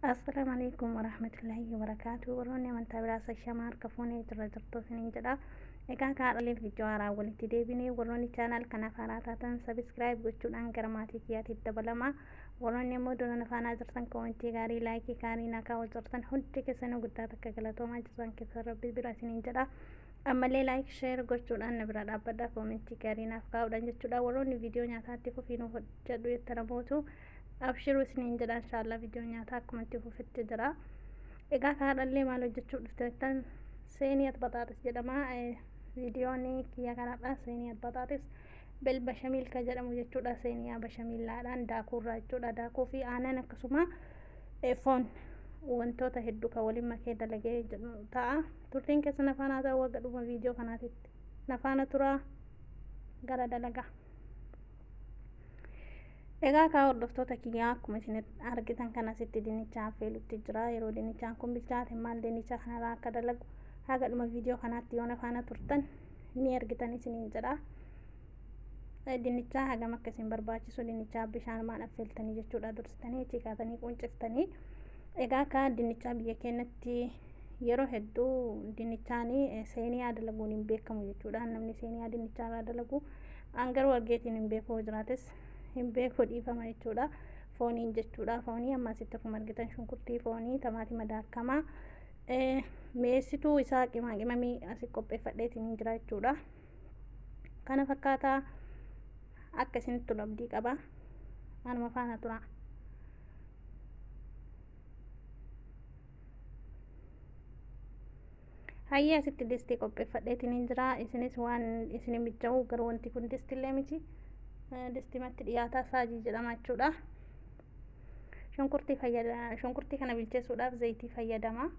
Assalaamu alaikum warahmatullahi wabarakaatu. Warroonni amantaa biraa sashamaa harka fuunee jirra jirtu isiniin jedha. Egaa kaadhalee viidiyoo haaraa walitti deebinee, warroonni channel kanaaf haaraa taatan subscribe gochuudhaan gara maatii kiyyaatiif dabalama. Warroonni immoo duraan afaanaa jirtan comment gaarii, like gaarii naa kaa'uu jirtan hundi keessanuu guddaa takka galatoomaa, jirtan keessa rabbi bira isiniin jedha. Ammallee like, share gochuudhaan na bira dhaabbadha, comment gaarii naaf kaa'uudhaan jechuudha. Warroonni viidiyoo nyaataatti fufii nuuf hojjedhu jettan mootu, abshiruu isiniin jedha. Inshaallah viidiyoo nyaataa akkuma itti fufetti jira. Egaa kaadhallee maal hojjechuu dhufte jettan, seeniyat baxaaxis jedhama. Viidiyoon kiyya kanadha. Seeniyat baxaaxis bel bashamiil ka jedhamu jechuudha. Seeniyaa bashamiillaadhaan daakuurraa jechuudha. Daakuu fi aanan akkasuma foon, wantoota hedduu kan waliin makee dalagee jedhu ta'a. Turtiin keessa nafaanaa ta'uu wagga dhuma viidiyoo kanaatitti nafaana turaa, gara dalagaa. Egaa kaa hordoftoota kiyyaa, akkuma isin argitan kana asitti dinnicha affeelutti jira. Yeroo dinnichaan kun bilchaate maal dinnicha kanarraa akka dalagu haga dhuma viidiyoo kanaatti yoo nafaana turtan ni argitan isiniin jedha. Dinnichaa hagam akka isin barbaachisu, dinnichaa bishaanumaan affeeltanii jechuudha, dursitanii achi kaatanii qunciftanii. Egaa kaa dinnichaa biyya keenyatti yeroo hedduu dinnichaan seeniyaa dalaguun hin beekamu jechuudha. Namni seeniyaa dinnichaa irraa dalagu an garuu argeetiin hin beeku, jiraates hin beeku, dhiifama jechuudha. Fooniin jechuudha. Foonii amma asitti akkuma argitan shunkurtii, foonii, tamaatima daakamaa, mi'eessituu isaa, qimaa qimamii asii qopheeffadheetiin hin jira jechuudha. Kana fakkaataa akka isinitti tolu abdii qaba. Anuma faana tura. Hayyee, asitti distii qopheeffadheetiin hin jira. Isinis waan isin mija'u, garuu wanti kun distillee miti. Distimatti dhiyaataa saajii jedhama jechuudha. Shunkurtii fayyada, shunkurtii kana bilcheessuudhaaf zayitii fayyadama.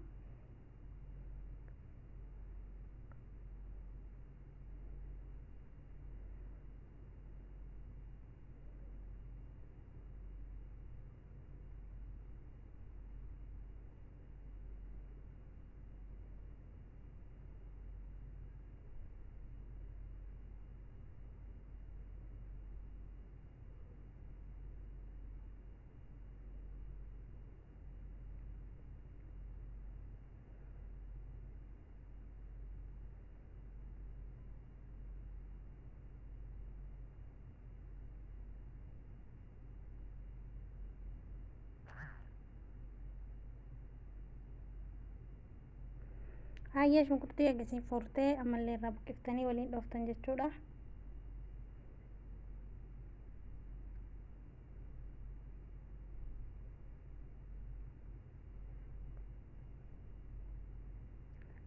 Hayyee, shunkurtii eegasiin furtee ammallee irraa buqqiftanii waliin dhooftan jechuudha.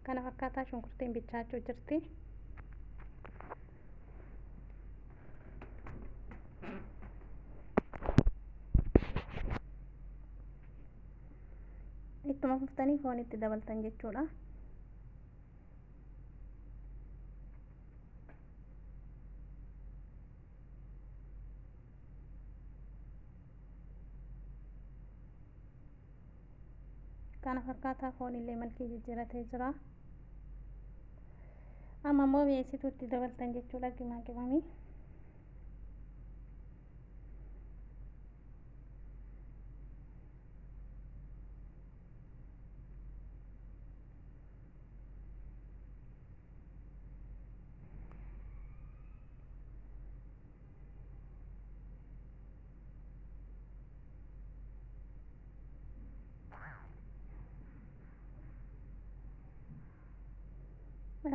Kana fakkaataa shunkurtiin bilchaachuu jirti. Ittuma fuftanii foon itti dabaltan jechuudha. Kana fakkaataa foon illee malkii jijjiiratee jira. Amma immoo mi'eessituu itti dabaltan jechuudha, qimaa qimamii.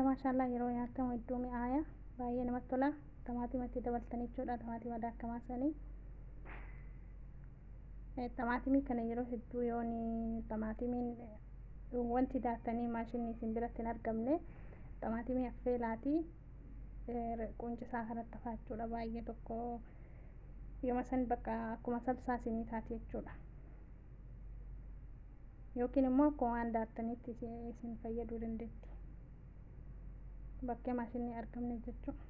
Maashaallah, yeroo nyaatamu hedduu mi'aaya, baay'ee namatti tola. Tamaatima itti dabaltan jechuudha, tamaatima daakamaa sanii. Tamaatimii kana yeroo hedduu yoon tamaatimiin wanti daaktanii maashinni isin biratti hin argamne, tamaatimii affeelaatii quncisaa kanatti hafaa jechuudha. Baay'ee tokko yooma san bakka akkuma salsaa isinii taati jechuudha. Yookiin immoo akkuma waan daaktaniitti isin fayyaduu dandeetti. Bakkee maashinni argamne jechuudha.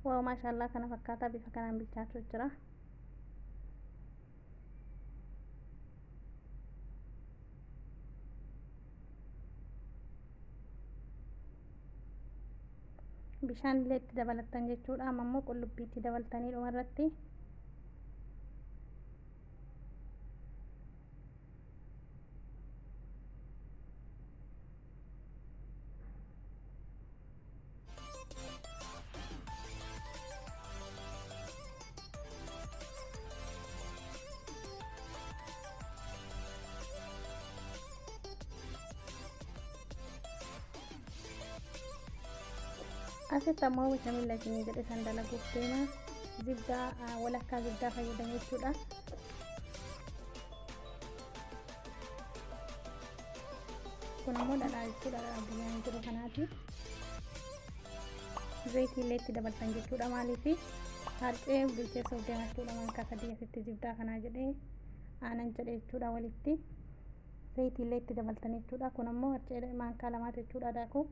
Wow, maashaallah, kana fakkaataa bifa kanaan bilchaachuu jira. Bishaan illee itti dabalattan jechuudha. Amma immoo qullubbii itti dabaltanii dhumarratti. Asitti ammoo bashamilla isinii jedhe san dalaguuf deema. Zibdaa walakkaa zibdaa fayyadamu jechuudha. Kun ammoo dhadhaa jechuudha, dhadhaa biyyaan jiru kanaati. Zayitii illee itti dabaltan jechuudha, maaliif harcee bilcheessuuf deema jechuudha. Maankaa 3 asitti zibdaa kanaa jedhee aanan jedhe jechuudha, walitti zayitii illee itti dabaltan jechuudha. Kun ammoo harcee maankaa 2 jechuudha daakuu.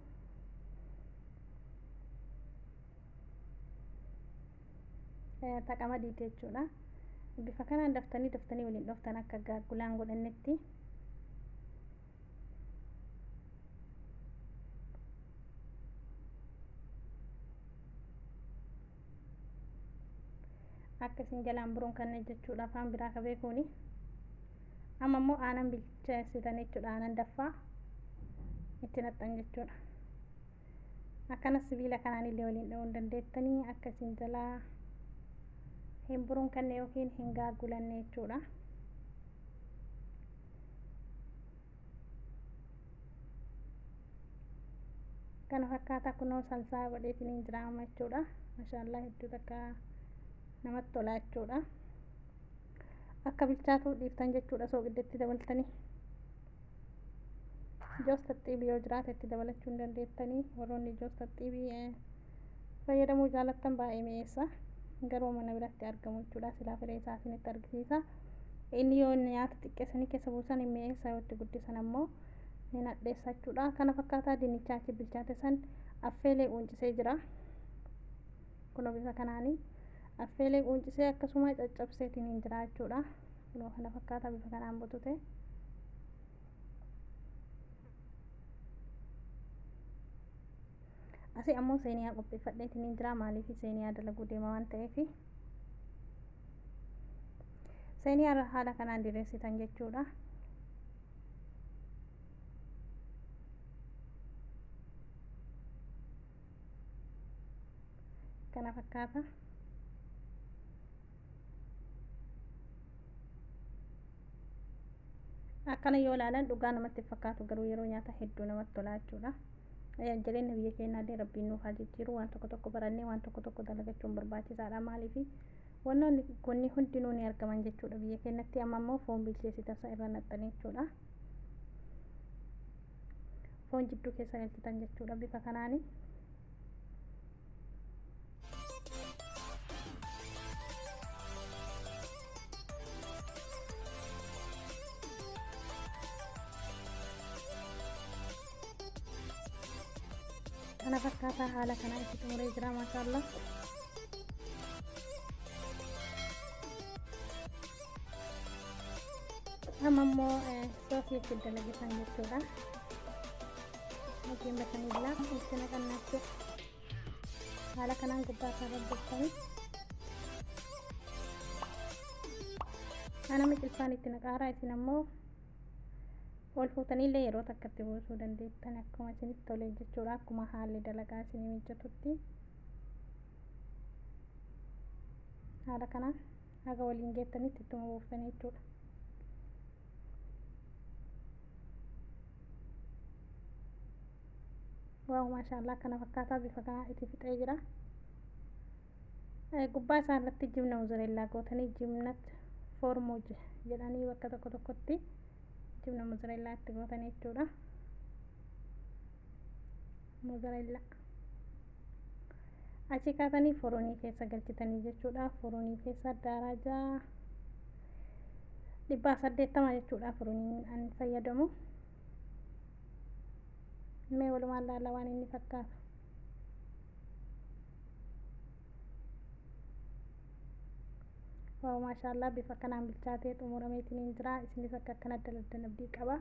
Taqama diite jechuudha. Bifa kanaan daftanii daftanii waliin dhoftan akka gaaggulaan godhannetti. Akka isin jalaan buruun kanneen jechuudha afaan biraa ka beekuuni. Amma immoo aanan bilcheessitan jechuudha, aanan daffaa itti naqxan jechuudha. Akkana sibiila kanaan illee waliin dha'uu hin dandeettanii akka isin jalaa hin buruun kanne yookiin hin gaaggulanne jechuudha. Kana fakkaata, kunoo salsaa godheetiin jira amma jechuudha. Mashaallaa, hedduu takka namatti tola jechuudha. Akka bilchaatu dhiiftan jechuudha, sooqiddatti dabaltanii. Joos taxxiibii yoo jiraate itti dabalachuu hin dandeettanii, warroonni joos taxxiibii fayyadamuu jaalattan baay'ee mi'eessa. Garuu mana biratti argamu jechuudha. Silaa firee isaa isinitti argisiisa. Inni yoo nyaata xiqqeessanii keessa buusan hin mi'eessa, yoo itti guddisan ammoo hin hadheessa jechuudha. Kana fakkaataa dinnichaa achi bilchaate san affeelee quuncisee jira. Kunoo bifa kanaanii affeelee quuncisee akkasuma caccabseetiin hin jira jechuudha. Kunoo kana fakkaataa bifa kanaan butute. Asii ammoo seeniyaa qopheeffadheetiin hin jira, maaliif seeniyaa dalaguu deema waan ta'eef. Seeniyaa haala kanaan diriirsitan jechuudha. Kana fakkaata. Akkana yoo ilaalan dhugaa namatti fakkaatu, garuu yeroo nyaata hedduu namatti tola jechuudha. Jireenya biyya keenyaallee rabbiin nuuf haa jijjiiru. Waan tokko tokko barannee waan tokko tokko dalagachuun barbaachisaadha, maaliif wantoonni kunni hundinuu ni argaman jechuudha biyya keenyatti. Amma immoo foon bilcheessitan irra naqxanii jechuudha. Foon jidduu keessa galchitan jechuudha bifa kanaani. Kana fakkaataa haala kanaa itti xumuree jira, maashaallah. Amma immoo soosii itti dalagisan jechuudha. Yookiin bashamillaa itti naqannaa jechuudha. Haala kanaan gubbaa isaa rabbuuftanii. Anama cilfaan itti naqaaraa, isin ammoo ol fuutaniillee yeroo takkatti buusuu dandeettan, akkuma isinitti tole jechuudha, akkuma haalli dalagaa isinii mijatutti. Haala kanaan haga waliin geettanitti ittuma buuftanii jechuudha. Waaw, maashaallaa, kana fakkaataa bifa kanaa itti fixee jira. Gubbaa isaa irratti jibna mozzarellaa gootanii, jibnat foormoo jedhanii bakka tokko tokkotti jibna mozzarellaa itti gootanii jechuudha. Mozzarellaa. Achi kaatanii foronii keessa galchitanii jechuudha. Foronii keessa darajaa 180 jechuudha foroniin ani fayyadamu. Mee walumaan laalla waan inni fakkaatu. Waaw, maashaallaa, bifa kanaan bilchaatee xumurameetiin hin jira. Isinis akka akkana dalagdan abdii qaba.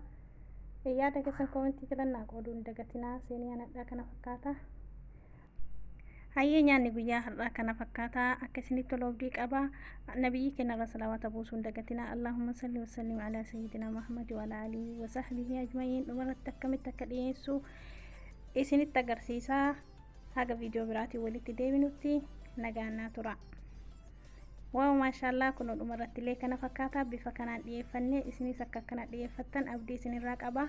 Yaada keessan koomentii jalannaa qooduu hin dagatinaa. Seenii anadhaa kana fakkaata. Hayyee, nyaanni guyyaa har'aa kana fakkaata, akka isinitti tolu abdii qaba. Nabiyyi keenya irra salawaata buusuu hin dagatinaa. Allahumma salli wa sallim alaa sayyidina Muhammad wa alaa alihi wa sahbihi ajma'iin. Dhumarratti akkamitti akka dhiyeessu isinitti agarsiisaa. Haga viidiyoo biraatiin walitti deebinutti nagaan naa tura. Waaw, maashaallaa, kun dhumarratti illee kana fakkaata, bifa kanaan dhiyeeffannee isinis akka akkana dhiyeeffattan abdii isinirraa qaba.